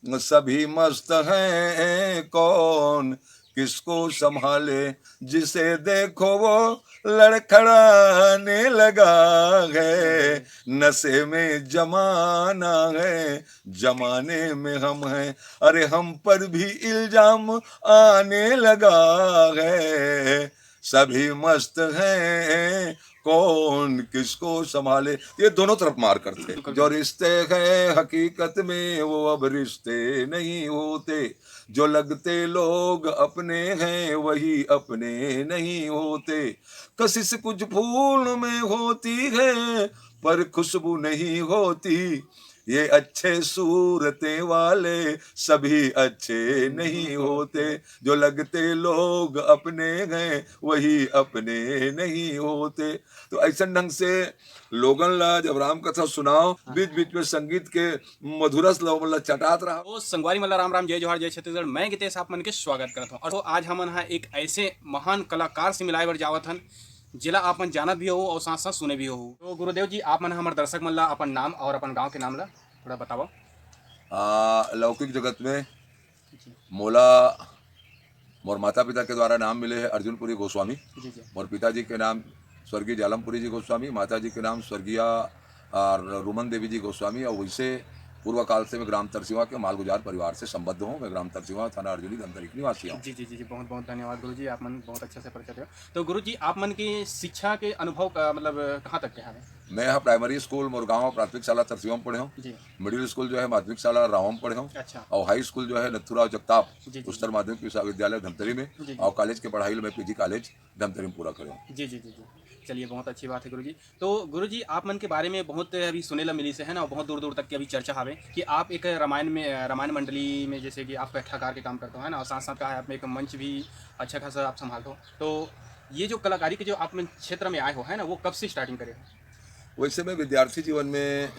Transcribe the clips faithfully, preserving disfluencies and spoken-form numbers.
सभी मस्त हैं, कौन किसको संभाले? जिसे देखो वो लड़खड़ाने लगा है। नशे में जमाना है, जमाने में हम हैं। अरे, हम पर भी इल्जाम आने लगा है। सभी मस्त हैं, कौन किसको संभाले? ये दोनों तरफ मार करते हैं। जो रिश्ते हैं हकीकत में, वो अब रिश्ते नहीं होते। जो लगते लोग अपने हैं, वही अपने नहीं होते। कशिश कुछ फूल में होती है, पर खुशबू नहीं होती। ये अच्छे सूरतें वाले सभी अच्छे नहीं होते। जो लगते लोग अपने हैं, वही अपने नहीं होते। तो ऐसन ढंग से लोगन ला जब राम कथा सुनाओ, हाँ। बीच बीच में संगीत के मधुरस ला, ओमन ला चटात रहा। ओ संगवारी मन ला राम राम, जय जोहार, जय छत्तीसगढ़। मैं गितेश आप मन के स्वागत करत हूँ। और तो आज हमन हा एक ऐसे महान कलाकार से मिलाए बर जावत हन, जेला आप मन जानत भी हो और साथ साथ सुने भी हो। तो गुरुदेव जी, आप मन हमर दर्शक मन ला अपन नाम और अपन गांव के नाम ला थोड़ा बताओ। आ, लौकिक जगत में जी। मोला मोर माता पिता के द्वारा नाम मिले है अर्जुनपुरी गोस्वामी। जी, जी। मोर पिताजी के नाम स्वर्गीय जालमपुरी जी गोस्वामी, माता जी के नाम स्वर्गीय, आ, रुमन देवी जी गोस्वामी, और वैसे पूर्व काल से मैं ग्राम तरसिवा के मालगुजार परिवार से संबद्ध हूँ। मैं ग्राम तरसिवा, थाना अर्जुनी, धमतरी के निवासी हूँ। जी, जी, जी, जी, बहुत, बहुत धन्यवाद गुरु जी, आप मन बहुत अच्छा से परिचय दे। तो गुरु जी, आप मन की शिक्षा के अनुभव का मतलब कहाँ तक के हवे? मैं यहाँ प्राइमरी स्कूल मोरगांव प्राथमिक शाला तरसिवा में पढ़े हूँ। जी। मिडिल स्कूल जो है माध्यमिक शाला रावा में पढ़े हूँ। अच्छा। और हाई स्कूल जो है नथुराव जगताप जी, जी। उच्चतर माध्यमिक विश्वविद्यालय धमतरी में। जी, जी। और कॉलेज की पढ़ाई मैं पीजी कॉलेज धमतरी में पूरा करे हूँ। जी, जी, जी, जी। चलिए, बहुत अच्छी बात है गुरु जी। तो गुरु जी, आप मन के बारे में बहुत अभी सुने ला मिली से, है ना, बहुत दूर दूर तक की अभी चर्चा हवे कि आप एक रामायण में, रामायण मंडली में जैसे कि आप कथाकार के काम करते हो, है ना, और साथ साथ का है आप एक मंच भी अच्छा खासा आप संभालते हो। तो ये जो कलाकारी के जो आप मन क्षेत्र में आए हो, है ना, वो कब से स्टार्टिंग करे हो? वैसे मैं विद्यार्थी जीवन में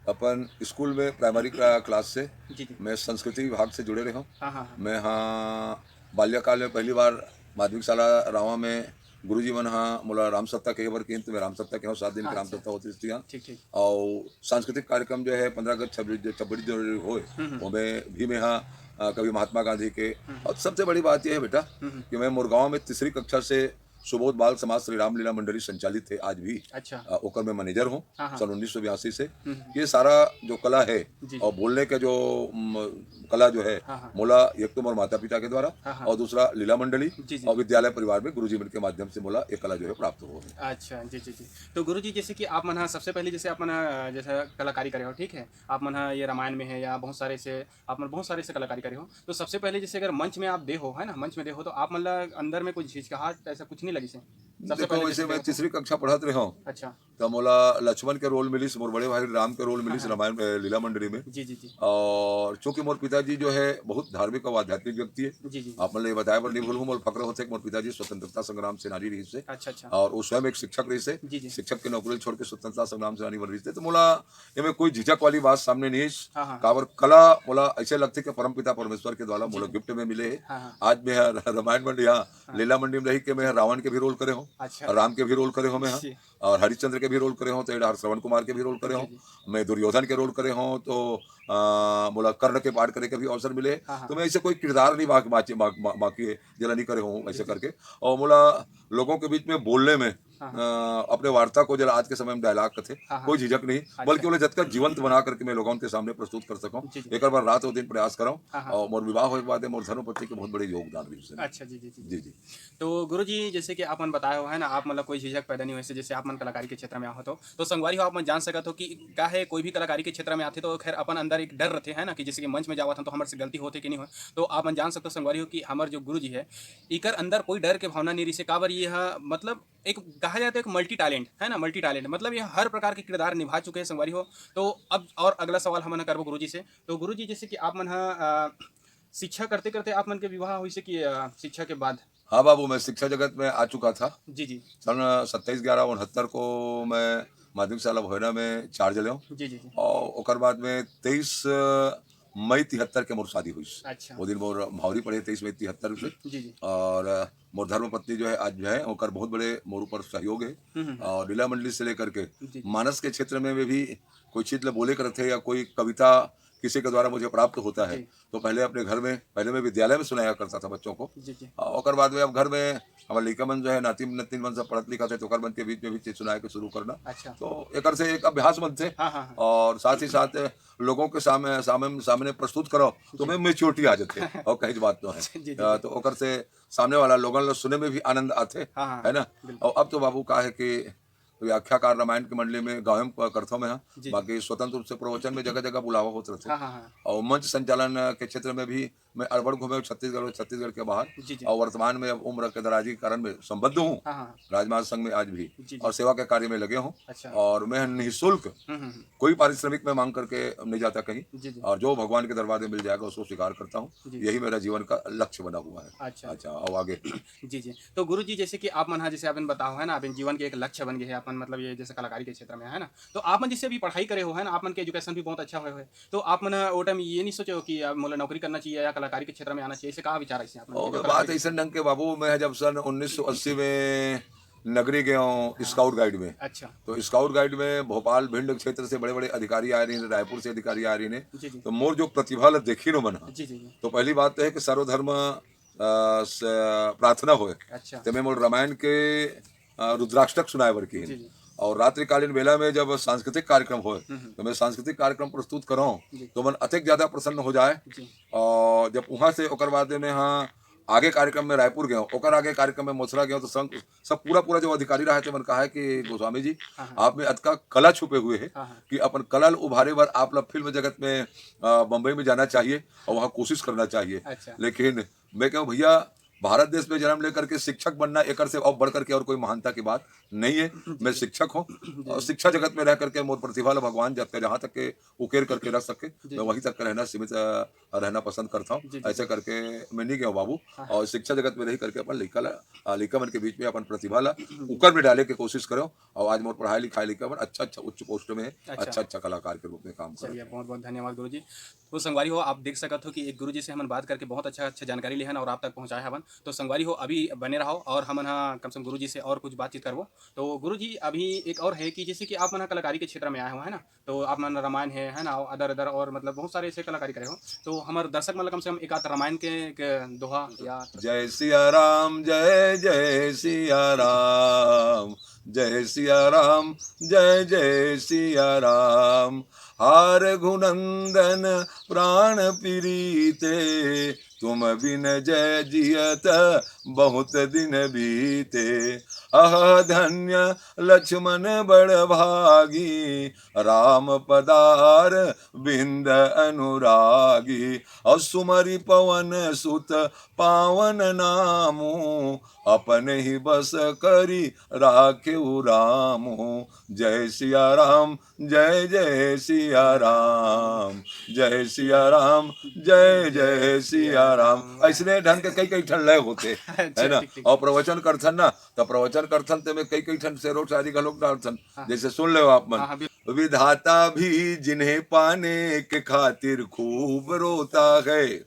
अपन स्कूल में प्राइमरी क्ला-, क्लास से जी, जी। मैं संस्कृति विभाग से जुड़े रहे हूँ। हाँ, हाँ, हाँ। मैं हाँ बाल्यकाल में पहली बार माध्यमिक शाला रावा में गुरुजी मन हाँ मोला राम सप्ताह कहे बर किहिन, तो मैं राम सप्ताह के हूँ, सात दिन के राम अच्छा। सप्ताह होती थी यहाँ। ठीक, ठीक। और सांस्कृतिक कार्यक्रम जो है पंद्रह अगस्त, छब्बीस, छब्बीस जनवरी होए, हम्म, हम्म। ओमे भी मैं हाँ, अ, कभी महात्मा गांधी के। हम्म। और सबसे बड़ी बात यह है बेटा हम्म, हम्म। कि मैं मुरगांव में तीसरी कक्षा से सुबोध बाल समाज श्री रामलीला मंडली संचालित है आज भी। अच्छा। अ, ओकर मैं मैनेजर हूँ हाँ, हाँ। सन उन्नीस सौ बयासी से। हम्म, हम्म। ये सारा जो कला है जी, जी। और बोलने का जो, म, कला जो है, हाँ, हाँ। मोला एक तो मोर माता पिता के द्वारा हाँ, हाँ। और दूसरा लीला मंडली जी, जी। और विद्यालय परिवार में गुरुजी मन के माध्यम से मोला ये कला जो है प्राप्त हो है। अच्छा, जी, जी, जी। तो गुरुजी, जैसे कि आप मन हा सबसे पहले जैसे आप मन हा, जैसे कलाकारी करे हो, ठीक है, आप मन हा ये रामायण में है या बहुत सारे से, आप मन बहुत सारे से कलाकारी करे हो, तो सबसे पहले जैसे अगर मंच में आप दे हो, है ना, मंच में दे हो, तो आप मन ला अंदर में कुछ झिझकाहट ऐसा कुछ नहीं लगी से? सबसे देखो, पहले वैसे जैसे मैं तीसरी कक्षा पढ़त रहे हूँ। अच्छा। त मोला लक्ष्मण के रोल मिलिस, मोर बड़े भाई राम के रोल मिलिस हाँ, हाँ। रामायण, अ, लीला मंडली में। जी, जी, जी। और चूंकि मोर पिताजी जो है बहुत धार्मिक और आध्यात्मिक व्यक्ति है, जी, जी, जी। आप मन ले बताए बर नहीं भूलूं, मोर फक्र होथे कि मोर पिताजी स्वतंत्रता संग्राम सेनानी रहिस हे। अच्छा, अच्छा। और वो स्वयं एक शिक्षक रहिस हे। जी, जी। शिक्षक के नौकरी छोड़ के स्वतंत्रता संग्राम सेनानी बन रहिस हे। तो मोला एमे कोई झिझक वाली बात सामने नहीं है। हाँ, हाँ। काबर कला मोला ऐसे लगथे कि परमपिता परमेश्वर के द्वारा मोला जी। गिफ्ट में मिले हे। हाँ, हाँ। आज मैं ह-, रामायण मंडी, हाँ, हाँ। लीला मंडी में रही के मैं रावण के भी रोल करे हूँ, अच्छा। राम के भी रोल करे हूँ मैं, हाँ। जी। और हरिश्चंद्र के भी रोल करे हूँ, तो ये श्रवण कुमार के भी रोल करे जी, हूँ। जी। मैं दुर्योधन के रोल करे हूँ, तो, आ, मोला कर्ण के पार्ट करे के भी अवसर मिले। हाँ, हाँ। तो मैं ऐसे कोई किरदार नहीं बाकी, बाकी, बाकी, बाकी है, जेला नहीं करे हूँ ऐसे जी, जी। करके। और मोला लोगों के बीच में बोलने में, हाँ, हाँ। अ, अपने वार्ता को, जेला आज के समय में डायलॉग कथे, हाँ, हाँ। कोई झिझक नहीं, अच्छा। बल्कि ओला जतका जीवंत बना करके मैं लोगों के सामने प्रस्तुत कर सकूं, जी, जी। एकर बर रात और दिन प्रयास करौं। हाँ, हाँ। और मोर विवाह होए के बाद मोर धर्मपत्नी के बहुत बड़े योगदान रहिस हे। अच्छा, जी, जी, जी, जी। जी, जी। तो गुरु जी, जैसे कि आप मन बताए हो, है ना, आप मतलब कोई झिझक पैदा नहीं होइस हे, जैसे आप मन कलाकारी के क्षेत्र में आए हो तो, तो संगवारी हो, आप मन जान सकत हो कि का है, कोई भी कलाकारी के क्षेत्र में आथे तो खैर अपन अंदर एक डर रथे, है ना, कि जैसे कि मंच में जावत हन तो हमर से गलती होथे कि नहीं होय। तो आप मन जान सकत हो संगवारी हो कि हमर जो गुरु जी है, इकर अंदर कोई डर के भावना नहीं रहिस हे। काबर ये ह, मतलब एक कहा जाए तो एक मल्टी टैलेंट है ना, मल्टी टैलेंट, मतलब ये हर प्रकार के किरदार निभा चुके हैं संगवारी हो। तो अब और अगला सवाल हमन करबो गुरु जी से। तो गुरु जी, जैसे कि आप मन ह, अ, शिक्षा करते करते आप मन के विवाह होइस हे कि, अ, शिक्षा के बाद? हाँ बाबू, मैं शिक्षा जगत में आ चुका था। जी, जी। सन सत्ताईस ग्यारह उनहत्तर को मैं माध्यमिक शाला भोयना में चार्ज लेव। जी, जी, जी। और ओकर बाद में तेईस मई तिहत्तर के मोर शादी हुई। अच्छा। वो दिन मोर भावरी पड़े तेईस मई तिहत्तर से। जी, जी। और मोर धर्म पत्नी जो है आज जो है, ओकर बहुत बड़े मोर ऊपर सहयोग है। हम्म, हम्म। और लीला मंडली से लेकर के जी, जी। मानस के क्षेत्र में भी कोई चीज ल बोले करत है या कोई कविता किसी के द्वारा मुझे प्राप्त होता है, जी। तो पहले अपने घर में, पहले मैं विद्यालय में सुनाया करता था बच्चों को। जी, जी। अ, ओकर बाद में अब घर में हमर लइका मन जो है, नाती नतनी मन सब पढ़त लिखत हे, तो ओकर मन के बीच में भी चीज सुनाए के शुरू करना। अच्छा। तो एकर से एक अभ्यास बनथे। हाँ, हाँ, हाँ। और साथ ही साथ लोगों के सामने, सामने, सामने प्रस्तुत करो, तो जी। मैं maturity आ जाथे। और कहीं बात तो है। जी, जी, अ, जी। तो ओकर से सामने वाला लोगन ला सुने में भी आनंद आथे, हाँ, हाँ, है ना? बिल्कुल। और अब तो बाबू का है कि व्याख्याकार रामायण के मंडली में गाँव में प-, करथों मैं, हाँ। जी, जी। बाकी स्वतंत्र रूप से प्रवचन में जगह-जगह बुलावा होत रहिथे। हाँ, हाँ, हाँ। और मंच संचालन के क्षेत्र में भी मैं अड़बड़ घूमे हूँ छत्तीसगढ़ और छत्तीसगढ़ के बाहर। जी, जी। और वर्तमान में अब उम्र के दराजी के कारण मैं संबद्ध हूँ हाँ, हाँ, हाँ। राजमार्ग संघ में आज भी, जी, जी। और सेवा के कार्य में लगे हूँ। अच्छा। और मैं निःशुल्क हम्म, हम्म, हम्म। कोई पारिश्रमिक मैं मांग करके नहीं जाता कहीं। जी, जी। और जो भगवान के दरबार में मिल जाएगा, उसको स्वीकार करता हूँ। जी, जी। यही मेरा जीवन का लक्ष्य बना हुआ है। अच्छा। अच्छा, अब आगे। जी, जी। तो गुरु जी, जैसे कि आप मन हा, जैसे आपने बताओ है ना, आपने जीवन के एक लक्ष्य बन गए है, आप मन मतलब ये जैसे कलाकारी के क्षेत्र में है ना, तो आप मन जैसे अभी पढ़ाई करे हो है ना, आप मन के एजुकेशन भी बहुत अच्छा हुए है, तो आप मन वो टाइम ये नहीं सोचे हो कि अब मोला नौकरी करना चाहिए या कलाकारी के क्षेत्र में आना चाहिए, ऐसे का विचार है इसमें आप मन के और जो बात कलाकारी ऐसे ढंग के बाबू, मैं जब सन उन्नीस सौ अस्सी में नगरी गया हूँ हाँ। स्काउट गाइड में। अच्छा। तो स्काउट गाइड में भोपाल भिंड क्षेत्र से बड़े-बड़े अधिकारी आ रहे हैं, रायपुर से अधिकारी आ रहे हैं। जी, जी। तो मोर जो प्रतिभा ल देखी नो मन ह, जी, जी, जी। तो पहली बात तो है कि सर्वधर्म, अ, स-, प्रार्थना होए। अच्छा। तो मैं मोर रामायण के, अ, रुद्राष्टक सुनाए बर की जी, जी। और रात्रिकालीन बेला में जब सांस्कृतिक कार्यक्रम होए, हम्म, हम्म। तो मैं सांस्कृतिक कार्यक्रम प्रस्तुत कराऊं, जी। तो मन अतेक ज्यादा प्रसन्न हो जाए। जी। और जब वहां से ओकर बाद में हाँ आगे कार्यक्रम में रायपुर गए, ओकर आगे कार्यक्रम में मथुरा गए, तो संग सब पूरा, पूरा जो अधिकारी रहा थे, मन कहा है कि गोस्वामी जी, हाँ, हाँ। आप में अतका कला छुपे हुए है हाँ, हाँ। कि अपन कला ल उभारे बर आप ला फिल्म जगत में, अ, बम्बई में जाना चाहिए और वहाँ कोशिश करना चाहिए। अच्छा। लेकिन मैं कहूँ, भैया, भारत देश में जन्म लेकर के शिक्षक बनना, एकर से और बढ़ करके और कोई महानता की बात नहीं है। जी, मैं जी। शिक्षक हूँ जी, और जी। शिक्षा जगत में रह करके मोर प्रतिभा ला भगवान जब तक, जहाँ तक के उकेर करके रख सके, जी, मैं जी। वहीं तक रहना सीमित, अ, रहना पसंद करता हूँ। जी, जी, ऐसे जी। करके मैं नहीं गया हूँ बाबू। हाँ, हाँ। और शिक्षा जगत में रही करके अपन लइका ला, अ, लइका मन के बीच में अपन प्रतिभा ला उकर में डाले के कोशिश करो। और आज मोर पढ़ाई लिखाई लइका मन अच्छा, अच्छा उच्च पोस्ट में है, अच्छा। अच्छा, अच्छा कलाकार के रूप में काम कर चलिए, रहे हैं। बहुत, बहुत धन्यवाद गुरु जी। तो संगवारी हो, आप देख सकत हो कि एक गुरु जी से हमन बात करके बहुत अच्छा, अच्छा जानकारी लेहन और आप तक पहुँचाए हवन। तो संगवारी हो, अभी बने रहो और हमन ह कम से कम गुरु जी से और कुछ बातचीत करबो। तो गुरु जी, अभी एक और है कि जैसे कि आप मन ह कलाकारी के क्षेत्र में आए हो, है ना? तो आप मन रामायण है, है ना? और अदर, अदर और मतलब बहुत सारे ऐसे कलाकारी करे हो। तो हमर दर्शक मन ला कम से कम एक आध रामायण के एक दोहा या जय सिया राम, जय जय सिया राम, जय सिया राम, जय जय सिया राम। हार घुनंदन प्राण प्रीते, तुम बिन जय जियत बहुत दिन बीते। अह धन्य लक्ष्मण बड़ भागी, राम पदार बिंद अनुरागी। और सुमरि पवन सुत पावन नामू, अपन ही बस करी राखेउ रामू। जय सिया राम, जय जय सिया राम, जय सिया राम, जय जय सिया राम। ऐसने ढंग के कई, कई ठन लय होथे, अच्छा, है ना? ठीक, ठीक। और प्रवचन करथन ना, तो प्रवचन करथन ते में कई, कई ठन शेरो शायरी घलोक डालथन। हाँ। जैसे सुन लो आप मन। हाँ, हाँ, बिल्कुल। विधाता भी जिन्हें पाने के खातिर खूब रोता है,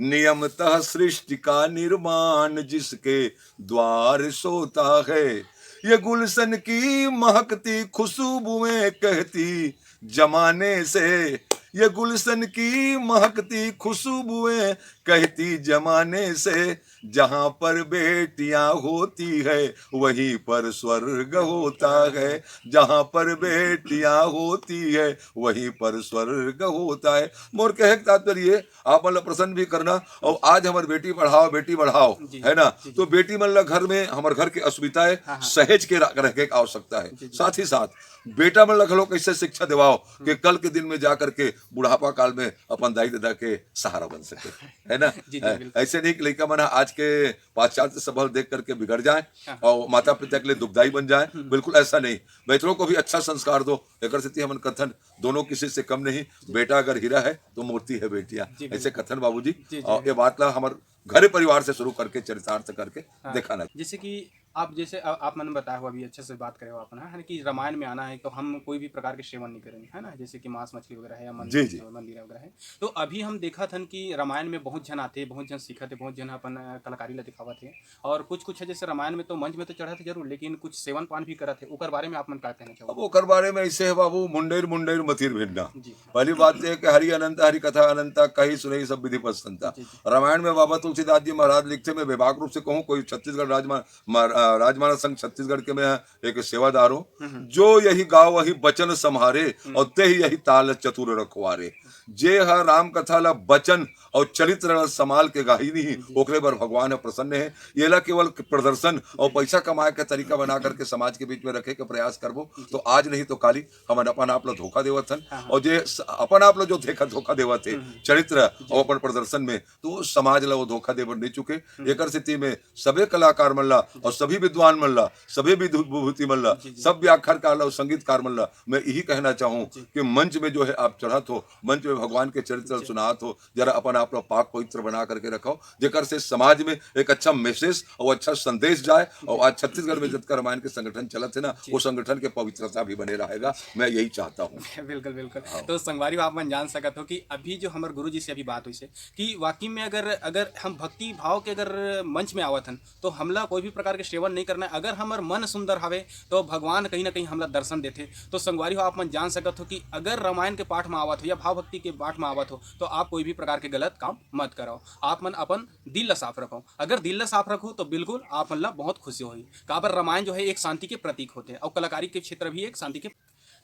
नियमतः सृष्टि का निर्माण जिसके द्वार सोता है। ये गुलशन की महकती खुशबुएं कहती जमाने से, ये गुलशन की महकती खुशबुएं कहती जमाने से, जहाँ पर बेटियाँ होती है वहीं पर स्वर्ग होता है, जहाँ पर बेटियाँ होती है वहीं पर स्वर्ग होता है। मोर कहे के तात्पर्य ये, आप मन ला प्रसन्न भी करना। और आज हमर बेटी पढ़ाओ, बेटी बढ़ाओ, जी, है ना? जी, जी। तो बेटी मन ला घर में, हमर घर के अस्मिता है, हाँ, हाँ। सहेज के रा-, रखे के आवश्यकता है। जी, जी। साथ ही साथ बेटा मन ला घलो कैसे शिक्षा दिवाओ कि हम्म। कल के दिन में जा करके बुढ़ापा काल में अपन दाई ददा के सहारा बन सके, है ना? जी, जी, है। बिल्कुल। ऐसे नहीं कि लइका मन आज के पाश्चात्य सभा देख करके बिगड़ जाए हाँ। और माता पिता के लिए दुखदाई बन जाए, हम्म। बिल्कुल ऐसा नहीं। बेटरों को भी अच्छा संस्कार दो, एकर सेती हमन कथन दोनों किसी से कम नहीं, जी। बेटा अगर हीरा है तो मोती है बेटियां, जी, ऐसे बिल्कुल। कथन बाबूजी। जी, जी। और ये बात ला हमर घर परिवार से शुरू करके चरितार्थ करके हाँ। दिखाना। जैसे कि आप जैसे अ, आप मन बताए हो, अभी अच्छे से बात करे हो आप ना, है ना, कि रामायण में आना है तो हम कोई भी प्रकार के सेवन नहीं करेंगे, है ना, जैसे कि मांस मछली वगैरह है या जी, मंदिर जी। मंदिर वगैरह है। तो अभी हम देखत हन कि रामायण में बहुत झन आथे, बहुत झन सीखत हे, बहुत झन अपन, अ, कलाकारी ला दिखावत हे। और कुछ कुछ है जैसे रामायण में तो मंच में तो चढ़त हे जरूर, लेकिन कुछ सेवन पान भी करत हे, ओकर बारे में आप मन का कहना चाहोगे? अब ओकर बारे में ऐसे है बाबू, मुंडेर मुंडेर मतिर भिन्ना। जी। पहली बात तो ये कि हरि अनंता, हरि कथा अनंता, कही सुनही सब विधि पसंता। जी, जी। रामायण में बाबा तुलसीदास जी महाराज लिखते, मैं बेबाक रूप से कहूँ, कोई छत्तीसगढ़ राजमा-, मर-, अ, राजमानस संघ छत्तीसगढ़ के मैं एक सेवादार हूँ। हम्म, हम्म। जो यही गावहि बचन सम्हारे, हम्म। और तेहि यहि ताल चतुर रखवारे। जे ह राम कथा ला बचन और चरित्र ला संभाल के गाही नहीं, जी। ओकरे बर भगवान ह प्रसन्न है। ये ला केवल प्रदर्शन और पैसा कमाए के तरीका बना करके समाज के बीच में रखे के प्रयास करबो, जी। तो आज नहीं तो काली हमन अपन आप ला धोखा देवत हन। हाँ, हाँ। और जे स-, अपन आप ला जो धोखा, धोखा देवत हे, हम्म, हम्म। चरित्र जी। और अपन प्रदर्शन में, तो समाज ला वो धोखा दे बर नहीं चुके। हम्म। एकर स्थिति में सभी कलाकार मन ला और सभी विद्वान मन ला, सभी विधु-, विभूति मन ला, जी, जी। सब व्याख्याकार ला और संगीतकार मन ला मैं यही कहना चाहूँ जी। कि मंच में जो है आप चढ़त हो, मंच में भगवान के चरित्र जी। सुनात हो, जरा अपन आप ला पाक पवित्र बना करके रखो, जेकर से समाज में एक अच्छा मैसेज और अच्छा संदेश जाए। और आज छत्तीसगढ़ में जतका रामायण के संगठन चलत हे ना, जी। वो संगठन के पवित्रता भी बने रहेगा, मैं यही चाहता हूँ। बिल्कुल, बिल्कुल। हाँ। तो संगवारी हो, आप मन जान सकत हो कि अभी जो हमर गुरु जी से अभी बात हुई से कि वाकई में अगर, अगर हम भक्ति भाव के अगर मंच में आवत हन, तो हमला कोई भी प्रकार के सेवन नहीं करना है। अगर हमर मन सुंदर हवे, तो भगवान कहीं ना कहीं हमला दर्शन देथे। तो संगवारी हो, आप मन जान सकत हो कि अगर रामायण के पाठ में आवत हो या भाव भक्ति के पाठ में आवत हो, तो आप कोई भी प्रकार के गलत काम मत करो। आप मन अपन दिल ला साफ रखो। अगर दिल ला साफ रखो, तो बिल्कुल आप मन ला बहुत खुशी होही। काबर रामायण जो है एक शांति के प्रतीक होथे और कलाकारी के क्षेत्र भी एक शांति के।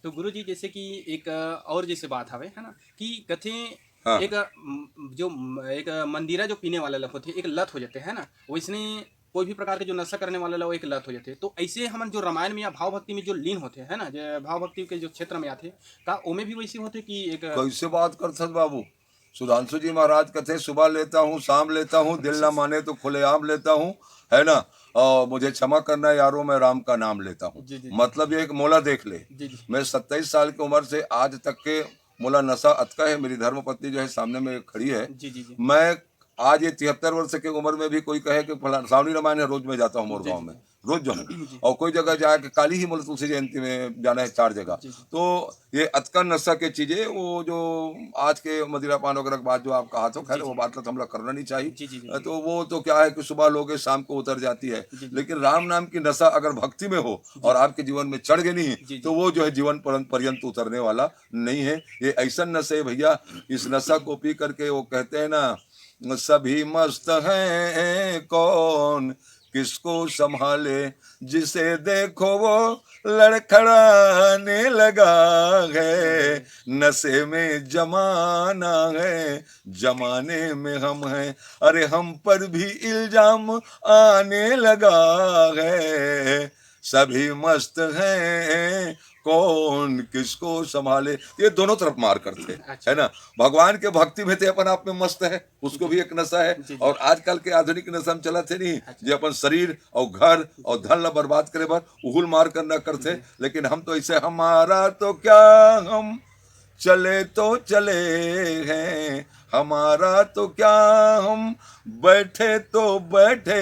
तो गुरु जी, जैसे कि एक, अ, और जैसे बात हवे, है ना, कि कथे हाँ। एक, अ, म-, जो म-, एक, अ, मंदिरा जो पीने वाला ला होथे, एक लत हो जाथे, है ना, वैसने कोई भी प्रकार के जो नशा करने वाला ला वो एक लत हो जाथे। तो ऐसे हमन जो रामायण में या भाव भक्ति में जो लीन होथे, है ना, जे भाव भक्ति के जो क्षेत्र में आथे, का ओमे भी वैसे होथे कि एक, अ, कैसे बात करथस बाबू? सुधांशु जी महाराज कथे, "सुबह लेता हूँ, शाम लेता हूँ, दिल ना माने तो खुलेआम लेता हूँ, है ना? और मुझे क्षमा करना यारों, मैं राम का नाम लेता हूँ।" जी, जी, जी। मतलब ये एक मोला देख ले। जी, जी। मैं सत्ताईस साल की उम्र से आज तक के मोला नशा अतका है, मेरी धर्म पत्नी जो है सामने में खड़ी है। जी, जी, जी। मैं आज ये तिहत्तर वर्ष की उम्र में भी कोई कहे कि फलाना सावनी रामायण है, रोज मैं जाता हूँ मोर जी, गाँव जी, में। जी। रोज जाऊँ। जी। और कोई जगह जाके काली ही मोला तुलसी जयंती में जाना है चार जगह। जी, जी। तो ये अतका नशा के चीजें, वो जो आज के मदिरा पान वगैरह के बात जो आप कहा, तो खैर जी, वो जी। बात तो हमला करना नहीं चाहिए। जी, जी, जी, जी। तो वो तो क्या है कि सुबह लोगे, शाम को उतर जाती है। जी, जी। लेकिन राम नाम की नशा अगर भक्ति में हो जी। और आपके जीवन में चढ़ गई नहीं, जी, जी। तो वो जो है जीवन पर्यंत, पर्यंत उतरने वाला नहीं है। ये ऐसा नशा है भैया, इस नशा को पी करके वो कहते हैं ना, सभी मस्त हैं, कौन किसको संभाले, जिसे देखो वो लड़खड़ाने लगा है। नशे में जमाना है, जमाने में हम हैं, अरे हम पर भी इल्जाम आने लगा है। सभी मस्त हैं, कौन किसको संभाले। ये दोनों तरफ मार करते हैं, अच्छा। है ना? भगवान के भक्ति में तो अपन आप में मस्त है, उसको भी एक नशा है। जी, जी। और आजकल के आधुनिक नशा में चलत हे नहीं, अच्छा। जो अपन शरीर और घर और धन ला बर्बाद करे बर उहुल मार करना करते। जी। लेकिन हम तो ऐसे, हमारा तो क्या, हम चले तो चले हैं, हमारा तो क्या, हम बैठे तो बैठे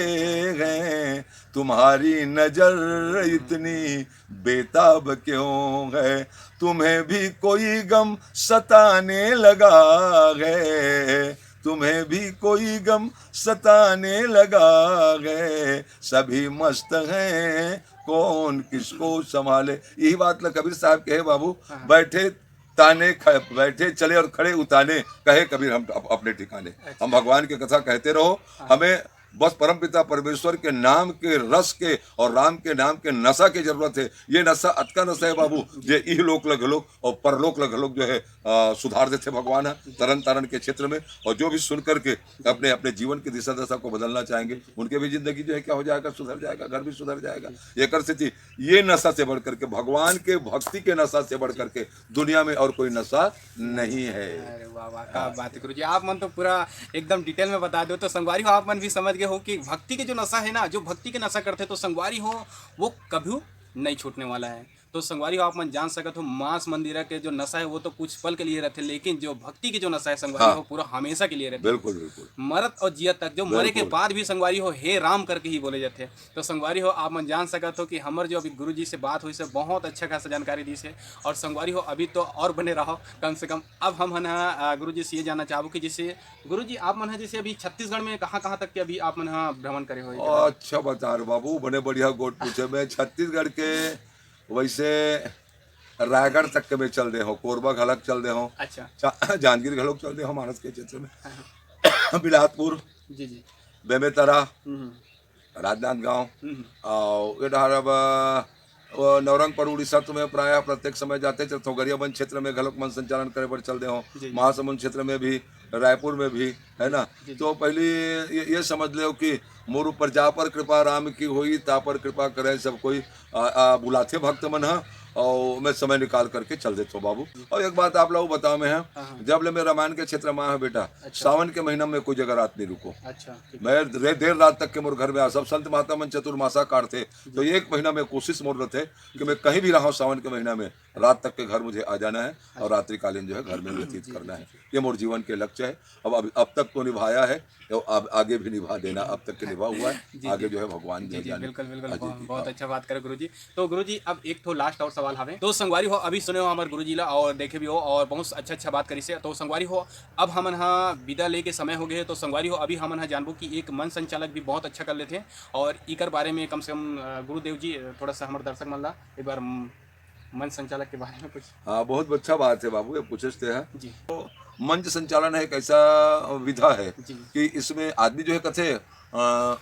हैं। तुम्हारी नजर इतनी बेताब क्यों है? तुम्हें भी कोई गम सताने लगा है, तुम्हें भी कोई गम सताने लगा है। सभी मस्त हैं, कौन किसको संभाले। यही बात ला कबीर साहब कहे, बाबू, हाँ। बैठे ताने ख-, बैठे चले और खड़े उताने, कहे कबीर हम अप-, अपने ठिकाने। अच्छा। हम भगवान की कथा कहते रहो, हाँ। हमें बस परमपिता परमेश्वर के नाम के रस के और राम के नाम के नशा की जरूरत है। ये नशा अतका नशा है बाबू, जी। जे इह लोक ला घलोक और परलोक ला घलोक जो है, अ, सुधार देथे भगवान है, जी। तरन तारण के क्षेत्र में। और जो भी सुन करके अपने, अपने जीवन की दिशा दशा को बदलना चाहेंगे, जी। उनके भी जिंदगी जो है क्या हो जाएगा, सुधर जाएगा, घर भी सुधर जाएगा। जी। एकर सेती ये नशा से बढ़ करके, भगवान के भक्ति के नशा से बढ़ करके दुनिया में और कोई नशा नहीं है। अरे वाह, वाह, क्या हाँ। बात है गुरु जी, आप मन तो पूरा एकदम डिटेल में बता दो। तो संगवारी हो, आप मन भी समझ गए हो कि भक्ति के जो नशा है ना, जो भक्ति के नशा करते, तो संगवारी हो, वो कभी नहीं छूटने वाला है। तो संगवारी हो, आप मन जान सकत हो, मांस मंदिरा के जो नशा है, वो तो कुछ पल के लिए रहथे, लेकिन जो भक्ति के जो नशा है संगवारी हाँ। हो, पूरा हमेशा के लिए रहथे। बिल्कुल, बिल्कुल। मरत और जियत तक, जो मरे के बिल्कुल। बाद भी संगवारी हो, "हे राम" करके ही बोले जाथे। तो संगवारी हो, आप मन जान सकत हो कि हमर जो अभी गुरुजी से बात होइस हे, बहुत अच्छा खासा जानकारी दिस हे। और संगवारी हो, अभी तो और बने रहो, कम से कम अब हमन ह, अ, गुरुजी से ये जानना चाहबो कि जैसे गुरुजी, आप मन ह जैसे अभी छत्तीसगढ़ में कहाँ-कहाँ तक के अभी आप मन ह भ्रमण करे हो? अच्छा बता रहे बाबू, बने बढ़िया गोठ पूछे। मैं छत्तीसगढ़ के वैसे रायगढ़ तक के मैं चल दे हूँ, कोरबा घलक चल दे हूँ, अच्छा। चा-, जांजगीर घलोक चल दे हूँ, मानस के क्षेत्र में। हाँ, हाँ। बिलासपुर, जी, जी। बेमेतरा, हम्म, हम्म। राजनांदगांव, हम्म, हम्म। और ये डहार अब, अ, वो नौरंगपुर उड़ीसा तो मैं प्रायः प्रत्येक समय जाते चलते हूँ। गरियाबंद क्षेत्र में घलोक मन संचालन करे बर चल दे हूँ, जी। महासमुंद क्षेत्र में भी, रायपुर में भी, है ना? जी, जी। तो पहली ये, ये समझ लो कि मोर ऊपर जा पर कृपा राम की होई, ता पर कृपा करे सब कोई, आ, आ, बुलाथे भक्त मन ह, और मैं समय निकाल करके चल देता हूँ बाबू। जी। और एक बात आप लोग बताओ मैं है, हाँ, हाँ। जब ले मैं रामायण के क्षेत्र में आया हूँ बेटा, अच्छा। सावन के महीना में कोई जगह रात नहीं रुको। अच्छा, ठीक है। मैं रे-, देर रात तक के मोर घर में आ, सब संत महात्मा मन चतुर्मासा काटथे, तो जी। एक महीना में कोशिश मोर रहथे कि मैं कहीं भी रहा हूँ सावन के महीना में, रात तक के घर मुझे आ जाना है और अच्छा। रात्रिकालीन जो है घर में व्यतीत जी, जी, करना जी, है। जी। ये मोर जीवन के लक्ष्य है। अब, अब, अब तक तो निभाया है, तो अब आगे भी निभा देना, अब तक के निभा हुआ है, जी, आगे जी। जो है भगवान जी, जो जी, जाने। बिल्कुल, बिल्कुल, हाँ जी, बहुत, जी, बहुत हाँ। अच्छा बात करे गुरुजी। तो गुरुजी, अब एक ठो last और सवाल हवे। तो संगवारी हो, अभी सुने हो हमर गुरुजी ला और देखे भी हो और बहुत अच्छा, अच्छा बात करिस हे। तो संगवारी हो, अब हमन ह विदा लेके समय हो गए हे। तो संगवारी हो, अभी हमन ह जानबो कि एक मंच संचालक भी बहुत अच्छा कर लेथे और इकर बारे में कम से कम, अ, गुरुदेव जी, थोड़ा सा हमर दर्शक मन ला एक बार, म, मंच संचालक के बारे में कुछ। हाँ, बहुत अच्छा बात है बाबू, ये पूछे थे है। जी। तो मंच संचालन है एक ऐसा विधा है जी। कि इसमें आदमी जो है कथे, अ,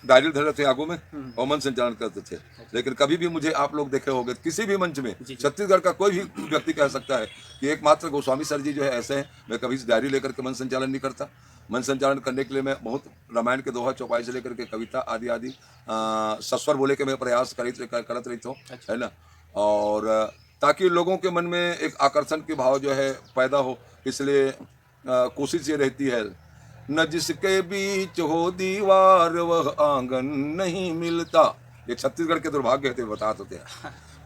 डायरी धर रहे थे आगू में हम्म। और मंच संचालन करते थे। अच्छा। लेकिन कभी भी मुझे आप लोग देखे होंगे किसी भी मंच में, जी, जी। छत्तीसगढ़ का कोई भी व्यक्ति कह सकता है कि एकमात्र गोस्वामी सर जी जो है ऐसे हैं। मैं कभी डायरी लेकर के मंच संचालन नहीं करता। मंच संचालन करने के लिए मैं बहुत रामायण के दोहा चौपाई से लेकर के कविता आदि आदि, अ, सस्वर बोले के मैं प्रयास करित, कर-, करत रहित हूँ, अच्छा। है ना? और, अ, ताकि लोगों के मन में एक आकर्षण के भाव जो है पैदा हो, इसलिए, अ, कोशिश ये रहती है, "न जिसके बीच हो दीवार वह आंगन नहीं मिलता।" ये छत्तीसगढ़ के दुर्भाग्य है, तो बता देते हैं।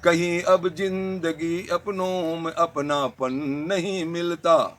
"कहीं अब जिंदगी अपनों में अपनापन नहीं मिलता।"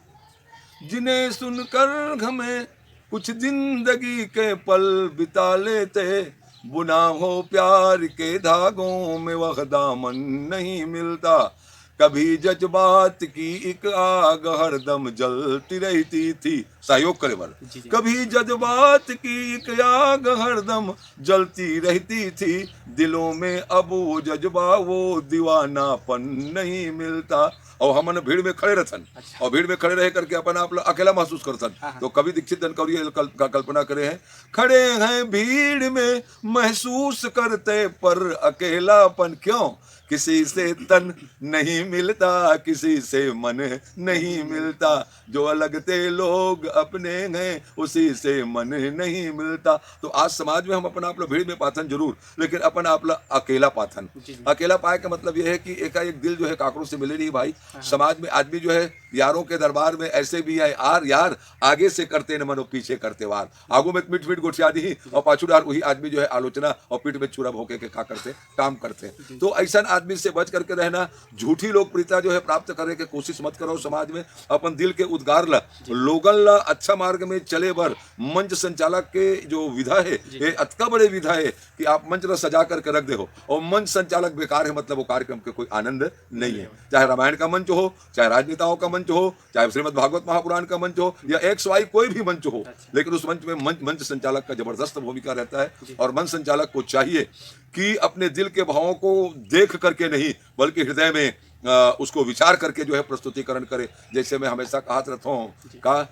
जिन्हें सुनकर हमें कुछ जिंदगी के पल बिता लेते, बुना हो प्यार के धागों में वह दामन नहीं मिलता। कभी जज्बात की एक आग हरदम जलती रहती थी, सहयोग करे बर। जी, जी। कभी जज्बात की एक आग हरदम जलती रहती थी, दिलों में अब वो जज्बा, वो दीवानापन नहीं मिलता। और हमन भीड़ में खड़े रहथन, अच्छा। और भीड़ में खड़े रह करके अपन आप ल अकेला महसूस करथन। हाँ, हाँ। तो कवि दीक्षित दनकौरिया कल-, का कल्पना करे हैं, "खड़े हैं भीड़ में महसूस करते पर अकेलापन क्यों, किसी से तन नहीं मिलता, किसी से मन नहीं मिलता, जो अलगते लोग अपने हैं उसी से मन नहीं मिलता।" तो आज समाज में हम अपन आप ल भीड़ में पाथन जरूर, लेकिन अपन आप ल अकेला पाथन। जी, जी। अकेला पाए का मतलब ये है कि एकाएक दिल जो है काकरो से मिले नहीं भाई। हाँ, हाँ। समाज में आदमी जो है यारों के दरबार में ऐसे भी है, "यार, यार, आगे से करते न मनो, पीछे करते वार।" आगू में मिठ मिठ गोठिया दी और पाछू डार वही आदमी जो है आलोचना और पीठ में छुरा भोंके के का करते, काम करते। जी। तो ऐसा आदमी से बच करके रहना, झूठी लोकप्रियता जो है प्राप्त करने की कोशिश मत करो समाज में। अपन दिल के उद्गार ला जी। लोगन ला अच्छा मार्ग में चले बर मंच संचालक के जो विधा है, जी। ये अतका बड़े विधा है कि आप मंच ला सजा करके रख दे हो और मंच संचालक बेकार है, मतलब वो कार्यक्रम के कोई आनंद नहीं है। नहीं। चाहे रामायण का मंच हो, चाहे राजनेताओं का मंच हो, चाहे श्रीमद् भागवत महापुराण का मंच हो या एक्स वाई कोई भी मंच हो, अच्छा। लेकिन उस मंच में मंच, मंच संचालक का जबरदस्त भूमिका रहता है। जी। और मंच संचालक को चाहिए कि अपने दिल के भावों को देख करके नहीं, बल्कि हृदय में, अ, उसको विचार करके जो है प्रस्तुतिकरण करे। जैसे मैं हमेशा कहत रहता हूँ, जी। का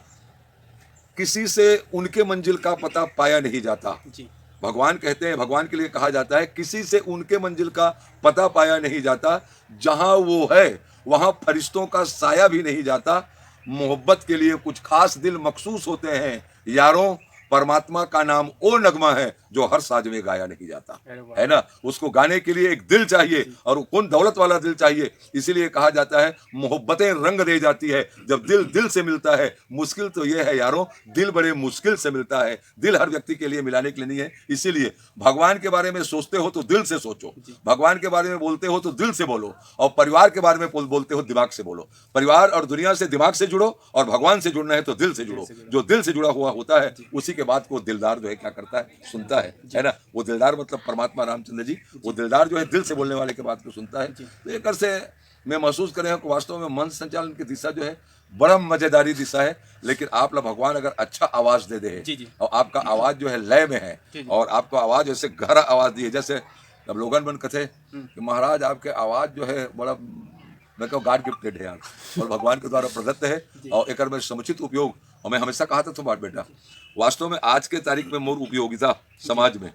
किसी से उनके मंजिल का पता पाया नहीं जाता। जी। भगवान कहते हैं, भगवान के लिए कहा जाता है, "किसी से उनके मंजिल का पता पाया नहीं जाता, जहां वो है, वहां फरिश्तों का साया भी नहीं जाता।" मोहब्बत के लिए कुछ खास दिल मखसूस होते हैं यारों, परमात्मा का नाम वो नगमा है जो हर साज में गाया नहीं जाता, है ना? उसको गाने के लिए एक दिल चाहिए, और वो कौन दौलत वाला दिल चाहिए। इसीलिए कहा जाता है, मोहब्बतें रंग दे जाती है जब दिल दिल से मिलता है। मुश्किल तो ये है यारों, दिल बड़े मुश्किल से मिलता है। दिल हर व्यक्ति के लिए मिलाने के लिए नहीं है। इसीलिए भगवान के बारे में सोचते हो तो दिल से सोचो, भगवान के बारे में बोलते हो तो दिल से बोलो, और परिवार के बारे में बोल- बोलते हो, दिमाग से बोलो। परिवार और दुनिया से दिमाग से जुड़ो, और भगवान से जुड़ना है तो दिल से जुड़ो। जो दिल से जुड़ा हुआ होता है, उसी के बात को दिलदार जो है क्या करता है, सुनता है, है ना? वो दिलदार मतलब परमात्मा रामचंद्र जी। वो दिलदार जो है दिल से बोलने वाले के बात को सुनता है। तो एक से मैं महसूस करे हूँ कि वास्तव में मंच संचालन की दिशा जो है, बड़ा मजेदारी दिशा है। लेकिन आप ला भगवान अगर अच्छा आवाज दे दे, और आपका आवाज जो है लय में है, और आपको आवाज ऐसे गहरा आवाज दिए, जैसे अब लोगन मन कथे कि महाराज, आपके आवाज जो है बड़ा, मैं कहूँ, गॉड गिफ्टेड है यार, और भगवान के द्वारा प्रदत्त है। और एकर में समुचित उपयोग, और मैं हमेशा कहा था, तो बात बेटा, वास्तव में आज के तारीख में मोर उपयोगिता समाज में,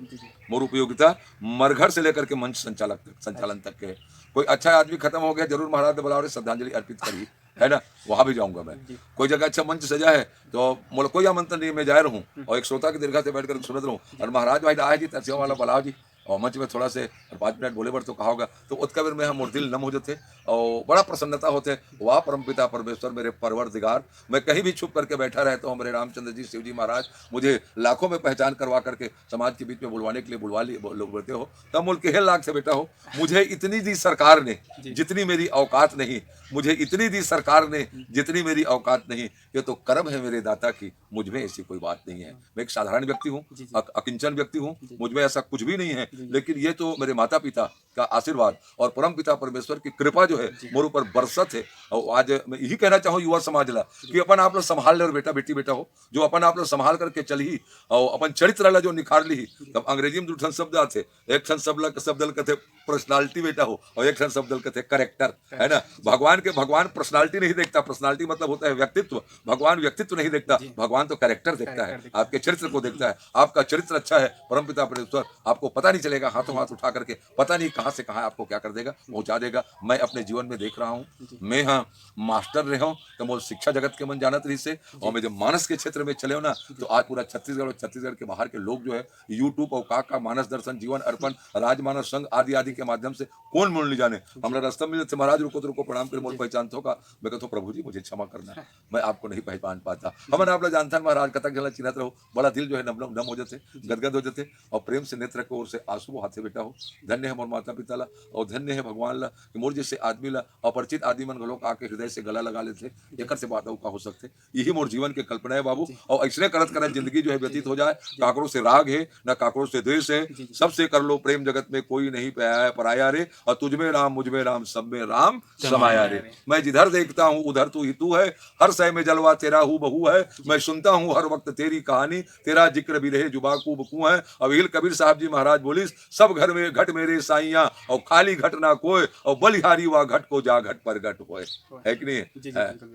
मोर उपयोगिता मरघट से लेकर के मंच संचालक तक, संचालन तक के है। कोई अच्छा आदमी खत्म हो गया, जरूर महाराज ने बुलाओ रे, श्रद्धांजलि अर्पित करी, है ना? वहां भी जाऊंगा मैं। कोई जगह अच्छा मंच सजा है तो मोला कोई आमंत्रण नहीं, मैं जाए रहूं और एक श्रोता की दीर्घा से बैठ कर सुनत रहूं, और महाराज भाई आए जी, तरसिया वाला बुलाओ जी, और मंच में थोड़ा से और पाँच मिनट बोले बर तो कहा होगा, तो ओतका बेर में हम मोर दिल नम हो जाते और बड़ा प्रसन्नता होते। वाह परमपिता परमेश्वर, मेरे परवरदिगार, मैं कहीं भी छुप करके बैठा रहता हूँ, मेरे रामचंद्र जी, शिव जी महाराज मुझे लाखों में पहचान करवा करके समाज के बीच में बुलवाने के लिए बुलवा लिए, बोल- बोलते हो, तब मुल्क के लाख से बेटा हो, मुझे इतनी दी सरकार ने, जितनी मेरी औकात नहीं, मुझे इतनी दी सरकार ने, जितनी मेरी औकात नहीं। ये तो कर्म है मेरे दाता की, मुझ में ऐसी कोई बात नहीं है। मैं एक साधारण व्यक्ति हूँ, अक- अकिंचन व्यक्ति हूँ, मुझ में ऐसा कुछ भी नहीं है। लेकिन ये तो मेरे माता पिता का आशीर्वाद और परम पिता परमेश्वर की कृपा जो है मोर ऊपर बरसत है। और आज मैं यही कहना चाहूँ युवा समाज ला कि अपन आप लोग संभाल ले, और बेटा बेटी, बेटा हो, जो अपन आप लोग संभाल करके चलही और अपन चरित्र ला जो निखार ली, तब अंग्रेजी में दू ठन शब्द आथे, एक ठन शब्द ला, शब्द ला कथे पर्सनालिटी बेटा हो, और एक ठन शब्द ला कथे करेक्टर, है ना? भगवान के, भगवान पर्सनालिटी नहीं देखता। पर्सनालिटी मतलब होता है व्यक्तित्व। भगवान व्यक्तित्व नहीं देखता, भगवान तो करेक्टर देखता है, आपके चरित्र को देखता है। आपका चरित्र अच्छा है, परमपिता परमेश्वर आपको पता नहीं चलेगा, हाथों हाथ उठा करके पता नहीं कहाँ से कहाँ आपको क्या कर देगा, पहुंचा देगा। मैं अपने जीवन में देख रहा हूँ, मैं हाँ मास्टर रहे हूँ तो मोर शिक्षा जगत के मन जानत रही से, और मैं जब मानस के क्षेत्र में चले हो ना, तो आज पूरा छत्तीसगढ़ और छत्तीसगढ़ के बाहर के लोग जो है YouTube और का का मानस दर्शन, जीवन अर्पण, राजमानस संघ आदि आदि के माध्यम से कौन मोला नहीं जाने। हमरा रास्ता में मिलत हे, महाराज रुको तो रुको, प्रणाम करे, मोर पहचान थो का? मैं कहता हूँ, प्रभु जी मुझे क्षमा करना, मैं आपको नहीं पहचान पाता। हमन आप ला जानथन महाराज, कतक झन ला चिन्हत रहो, बड़ा दिल जो है नम नम हो जाते, गदगद हो जाते, और प्रेम से नेत्र के ओर से आंसू बहाते बेटा हो। धन्य है मोर माता पिता ला और धन्य है भगवान ला कि मोर जैसे आदमी ला अपरिचित आदमी मन घलोक आके हृदय से गला लगा लेते, एकर से बात अउ का हो सकते। यही मोर जीवन के कल्पना है बाबू। और ऐसने करत करत जिंदगी जो है व्यतीत हो जाए। काकरो से राग है, ना काकरो से द्वेष है, सबसे कर लो प्रेम, जगत में कोई नहीं पाया पराया रे। और तुझ में राम, मुझ में राम, सब में राम समाया रे। मैं जिधर देखता हूँ उधर तू ही तू है, हर सय में जलवा तेरा हूबहू है। मैं सुनता हूँ हर वक्त तेरी कहानी, तेरा जिक्र भी रहे जुबा कूब कू है। अवहिल कबीर साहब जी महाराज बोलिस, सब घर में घट मेरे साइया, और खाली घट ना कोय, और बलिहारी वा घट को जा घट प्रगट होय। है कि नहीं?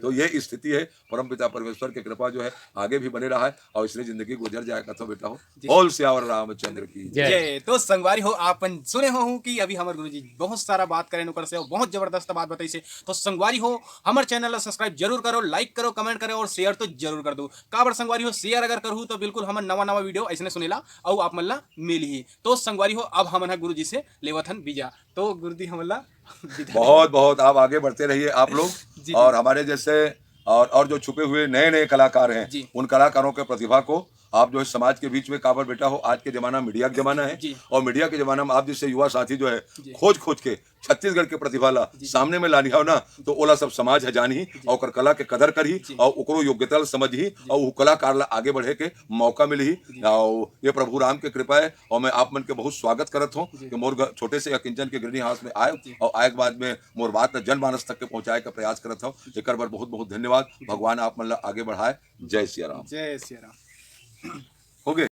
तो ये स्थिति है। परमपिता परमेश्वर की कृपा जो है आगे भी बने रहा है और इसलिए जिंदगी गुजर जाए, कथो बेटा हो। बोल सियावर रामचंद्र की जय। तो संगवारी हो, आपन सुने हो कि अभी हमर गुरुजी बहुत सारा बात करेन ओकर से, बहुत जबरदस्त बात बताइस हे। तो संगवारी हो, हमर चैनल ला सब्सक्राइब जरूर करो, लाइक करो, कमेंट करो और शेयर तो जरूर कर दो। काबर संगवारी हो, शेयर अगर करहू तो बिल्कुल हमर नवा नवा वीडियो ऐसने सुनेला अउ आप मन ला मिलही। तो संगवारी हो, अब हमन ह गुरुजी से लेवत हन बीजा। तो गुरुजी हमन ला विदा। बहुत बहुत आप आगे बढ़ते रहिए आप लोग। और हमारे जैसे और और जो छुपे हुए नए नए कलाकार हैं, उन कलाकारों के प्रतिभा को आप जो है समाज के बीच में, काबर बेटा हो, आज के जमाना मीडिया का जमाना है। और मीडिया के जमाना में आप जैसे युवा साथी जो है खोज खोज के छत्तीसगढ़ के प्रतिभा ला सामने में लानिहाव ना, तो ओला सब समाज ह जानही और ओकर कला के कदर करही और ओकरो योग्यता ला समझही और वो कलाकार ला आगे बढ़े के मौका मिलही। और ये प्रभु राम के कृपा है और मैं आप मन के बहुत स्वागत करत हूँ कि मोर घर, छोटे से अकिंचन के गृहिणी हाउस में आए और आए के बाद में मोर बात ला जनमानस तक के पहुँचाए का प्रयास करत हूँ। एकर बर बहुत बहुत धन्यवाद। भगवान आप मन ला आगे बढ़ाए। जय सिया राम। जय सिया राम। हो गए।